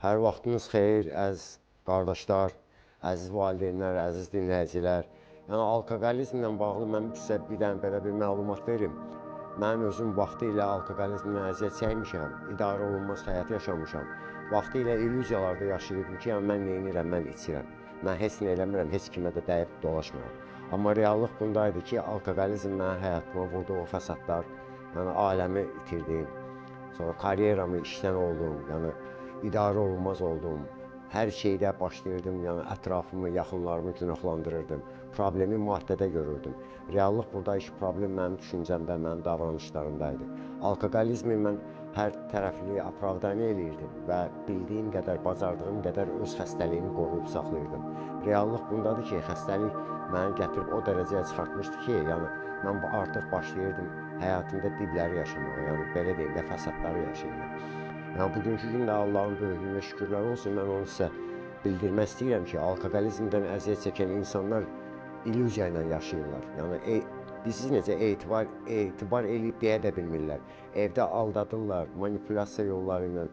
Hər vaxtınız xeyir, əziz qardaşlar, əziz valideynlər, əziz dinləyicilər. Yəni alkoqolizmlə bağlı mən sizə bir dənə belə bir məlumat verim. Mən özüm vaxtilə alkoqolizmdən əziyyət çəkmişəm, idarə olunmaz həyat yaşamışam. Vaxtilə illüziyalarda yaşayırdım ki, yəni mən neynirəm, mən içirəm. Mən heç nə eləmirəm, heç kimə də dəyib dolaşmıram. Amma reallıq bundaydı ki, alkoqolizm mənim həyatıma vurdu o fəsadlar. Yəni ailəmi itirdim. Sonra karyeramı işdən oldum, yəni idarə olunmaz oldum. Hər şeydə başlayırdım, yəni ətrafımı, yaxınlarımı günahlandırırdım. Problemi maddədə görürdüm. Reallıq burada iş problem mənim düşüncəmdə, mənim davranışlarımda idi. Alkoqolizmi mən hər tərəfli opravdaniya eləyirdim və bildiyim qədər, bacardığım qədər öz xəstəliyimi qoruyub saxlayırdım. Reallıq bundadır ki, xəstəlik məni gətirib o dərəcəyə çıxartmışdı ki, yəni mən artıq başlayırdım həyatımda dibləri yaşamağa, yəni belə deyim də fəsadları yaşayırdım. Yəni bugünkü gündə Allahın böyüklüyünə şükürlər olsun, mən onu sizə bildirmək istəyirəm ki, alkoqolizmdən əziyyət çəkən insanlar illüziya ilə yaşayırlar. Yəni bilirsiniz necə etibar eləyib deyə də bilmirlər. Evdə aldadırlar, manipulyasiya yolları ilə.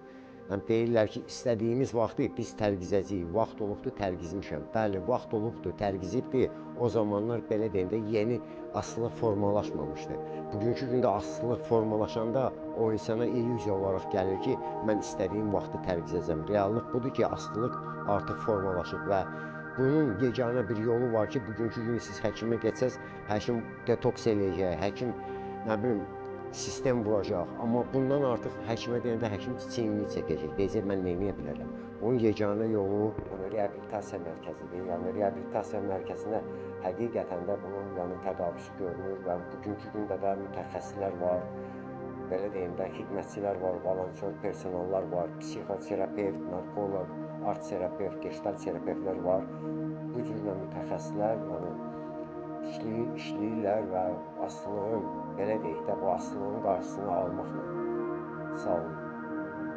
Yəni deyirlər ki, istədiyimiz vaxtı biz tərgizəcəyik. Vaxt olubdu, tərgizmişəm. Bəli, vaxt olubdu, tərgizibdi. O zamanlar belə deyim də yeni asılılıq formalaşmamışdı. Bugünkü gündə asılılıq formalaşanda o insana illüziya olaraq gəlir ki, mən istədiyim vaxtı tərgizəcəm. Reallıq budur ki, asılılıq artıq formalaşıb və bunun yeganə bir yolu var ki, bugünkü gün siz həkimə getsəz, həkim detoks eləyəcək, həkim nə bilim sistem vuracaq. Amma bundan artıq həkimə deyəndə həkim çiynini çəkəcək. Deyəcək mən nə edə bilərəm? Bunun yeganə yolu yəni reabilitasiya mərkəzidir. Yəni reabilitasiya mərkəzində həqiqətən də bunun yəni tədavisi görünür və bugünkü gündə də mütəxəssislər var. Belə deyim də xidmətçilər var, volontyor personallar var, psixoterapevt, narkoloq, art terapevt, gestalt terapevtlər var. Bu cür mütəxəssislər yəni işləyirlər və asılılığın, belə deyək də, bu asılılığın qarşısını almaqla. Sağ olun.